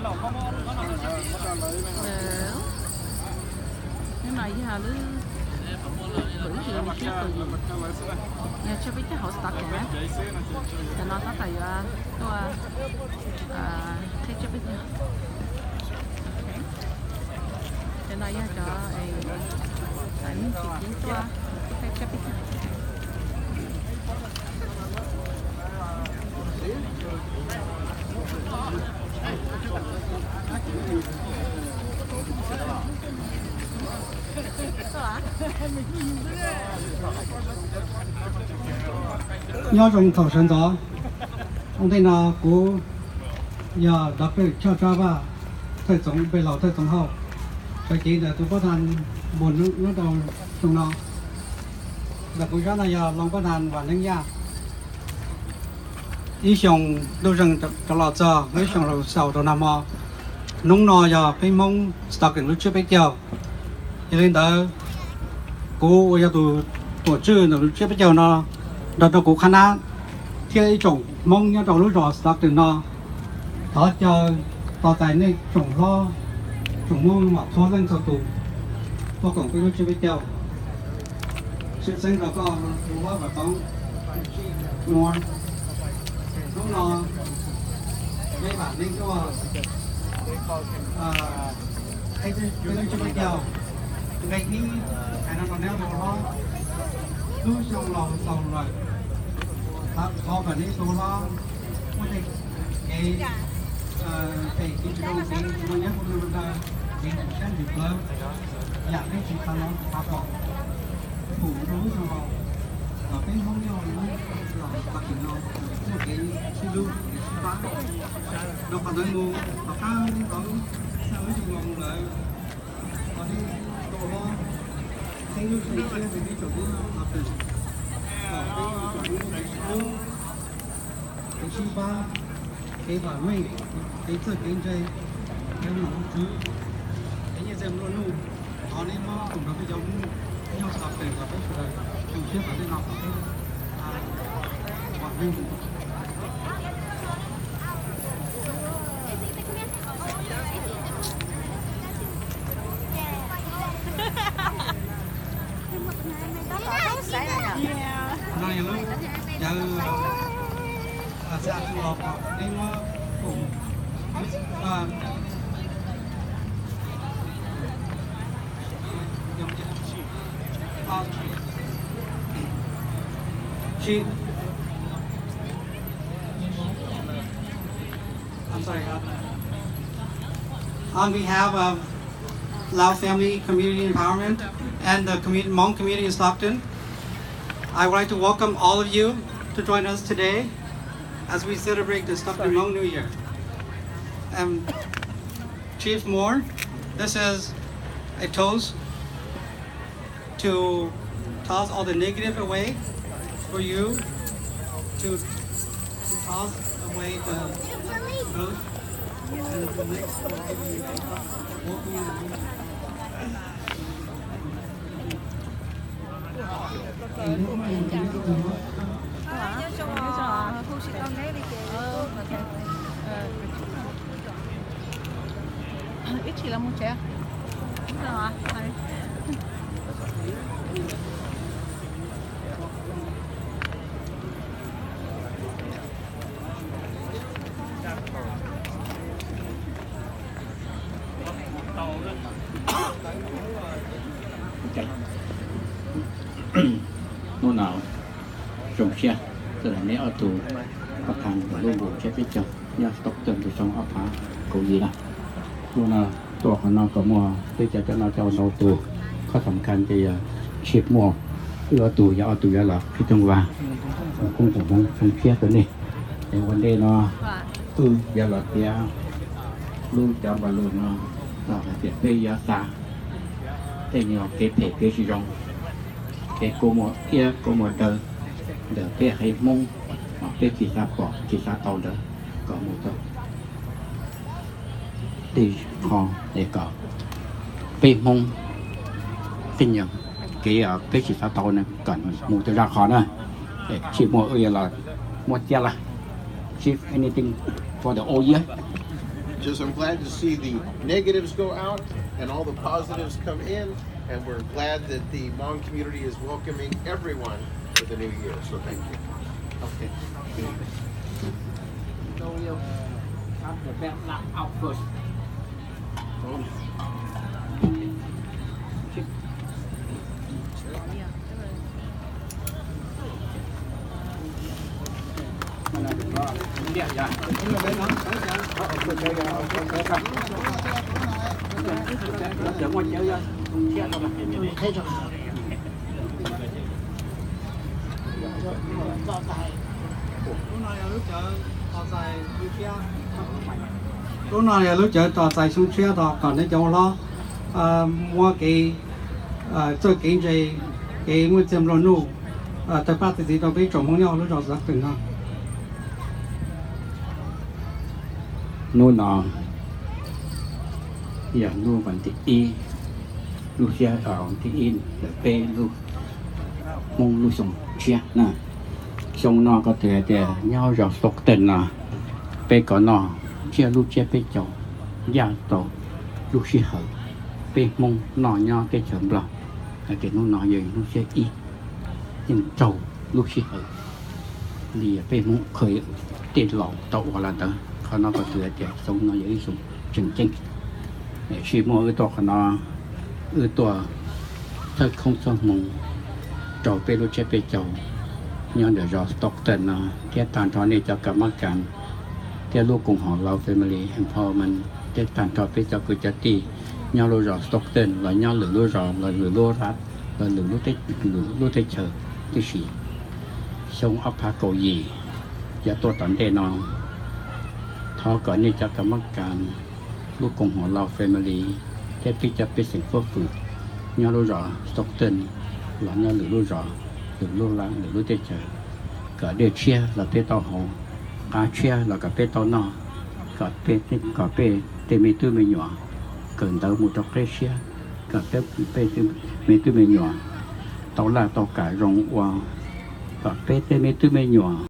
Hnub no yog lub, kuv ib tsis li siab kuv yim, yog tshuaj peb caug hauv Stockton na. Cov no tab tom yuav tuaj qhib tshuaj peb caug. Cov no yog cov, nej tsis kib tuaj qhib tshuaj peb caug. Nyob zoo thaum sawv ntxov, ua ntej no kuv yog Doctor Choj Tsab Vaj, thawj txoov npe laus thawj txoov hauj, sawv cev ntawm tus pab thaj npuag nyob rau xyoo no. Ntawm kuv sab no yog loos pab thaj Vam Neeb Yaj. Ib xyoos ntuj zeeg rov los txog lub xyoo xaus rau nag hmo. Hnub no yog peb Hmoob Stockton lub tsiab peb caug. Yog li ntawd, kuv uas yog tus tuam tswj ntawm lub tsiab peb caug no, nrog rau kuv qhab nab thiab ib tsoom Hmoob nyob rau lub zos Stockton no, thov caw tos txais nej tsoom hlob tsoom Hmoob mam txhua leej txhua tus tuaj koom peb lub tsiab peb caug. Tshwj xeeb rau koj tus hlob Vam Toov, Muas, hnub no peb Vam Neeb tuaj qhib peb lub tsiab peb caug. Nqe ib, hais no rau neb tus hlob, lub xyoo los xaus lawm, thov kom neb tus hlob muaj tej kev phem kev tsis zoo, kev muaj nyob kuj nug rau kev ntxim siab ntsws plawv, yam peb tsis xav hnov xav pom. Kuv rau lub xyoo los, los peb Hmoob nyob los qhov twg no muaj kev sib hlub kev sib pab. Rau qhov ntawd mus tom qab ntawd, xyoo lub xyoo los mus lawm, thov nej tus hlob xeeb lub xyoo tshiab rau peb tsoom Hmoob los twg, kom peb tsoom Hmoob kev sib hlub, kev sib pab, kev vam meej, kev txawj kev ntse, kev mloog tswv, kev nyiaj txiag nplua nuj. Thov nej Hmoob koom nrog peb cov Hmoob nyob Stockton los peb sawv daws zoo siab kom tej no kom peb vam meej. No yog lub cawv xa txuas pom peb muab pum. She, I'm sorry. On behalf of Lao Family Community Empowerment and the commu- Hmong community in Stockton, I would like to welcome all of you to join us today as we celebrate the Stockton Hmong New Year. And Chief Moore, this is a toast to toss all the negative away for you to, to toss away the, those, and the next will give you welcome. Ib txhis los mus tsev. Hnub no zoo siab txog neb ob tug pab thaj lub npus tsiab peb caug nyob Stockton tus xyoo ob phav kaum yim na. Hnub no tuaj qhov no kom muaj peb cov cov no cov ntau tus, qhov xam khaj ces yog tsis muaj wb ob tug, yog ob tug yuav los qhib thooj vaj, koob tsoom Hmoob zoo siab rau nej. Es ua ntej no wb yuav los tiav lub cov npa lus no los hais tias peb yuav xa tej nyuag kev phem kev tsis zoo, kev kua muag iab kua muag daw ntawm peb qhov Hmoob uas peb tsis xav pom tsis xav tau ntawd kom mus rau tej qho, es kom peb Hmoob tej nyuag kev peb tsis xav tau no kom mus rau zaj qhov na. Tsis muaj wb yuav los muab txiab lawm. Chief, anything for the old year? Just, I'm glad to see the negatives go out and all the positives come in, and we're glad that the Hmong community is welcoming everyone for the new year. So thank you. Okay. So we'll have the best luck out first. Lub no yog lub cawv tos txais xyoo tshiab tos kom nej cov hlob muab kev, txawj kev ntse, kev muaj txiag nplua nuj, tawg paj txi txiv rau peb tsoom Hmoob nyob lub zos Stockton no. Hnub no yog hnub vas thib ib, lub xiab vas thib ib ntawm peb lub Hmoob lub xyoo tshiab na. Xyoo no koj twg hais tias nyob zos Stockton no, peb kov noj tsiab lub tsiab peb caug ncaj rau lub sij hawm peb Hmoob noj nyob teb chaws Nplog, hais tias hnub no yog hnub xiab ib, yeej raug lub sij hawm li peb Hmoob qhia tej laus tau ua los ntawd. Qhov no koj twg hais tias xyoo no yog ib xyoo tseem ceeb. Tsis muaj wb tuaj qhov no, wb tuaj txhawb koob txhawb hmoov rau peb lub tsiab peb caug nyob ntawm zos Stockton no, thiab tag nrho nej cov kam mab kam thiab lub koom haum Lao Family Empowerment, thiab tag nrho peb cov kwv cov tij nyob lub zos Stockton los nyob lwm lub zos los lwm lub, los lwm lub teb chaws tib si. Xyoo ob phav kaum yim yuav tuaj tom ntej no, thov kom nej cov kam mab kam, lub koom haum Lao Family thiab peb cov pej xeem fuab fwm nyob lub zos Stockton los nyob lwm lub zos, lwm lub lab, lwm lub teb chaws, kom dej tshiab los peb tau haus, qab tshiab los kom peb tau noj, kom peb tej me tub me nyuam kawm ntawv mus rau qib siab, kom peb tej me tub me nyuam tau laj tau kam zoo ua, kom peb tej me tub me nyuam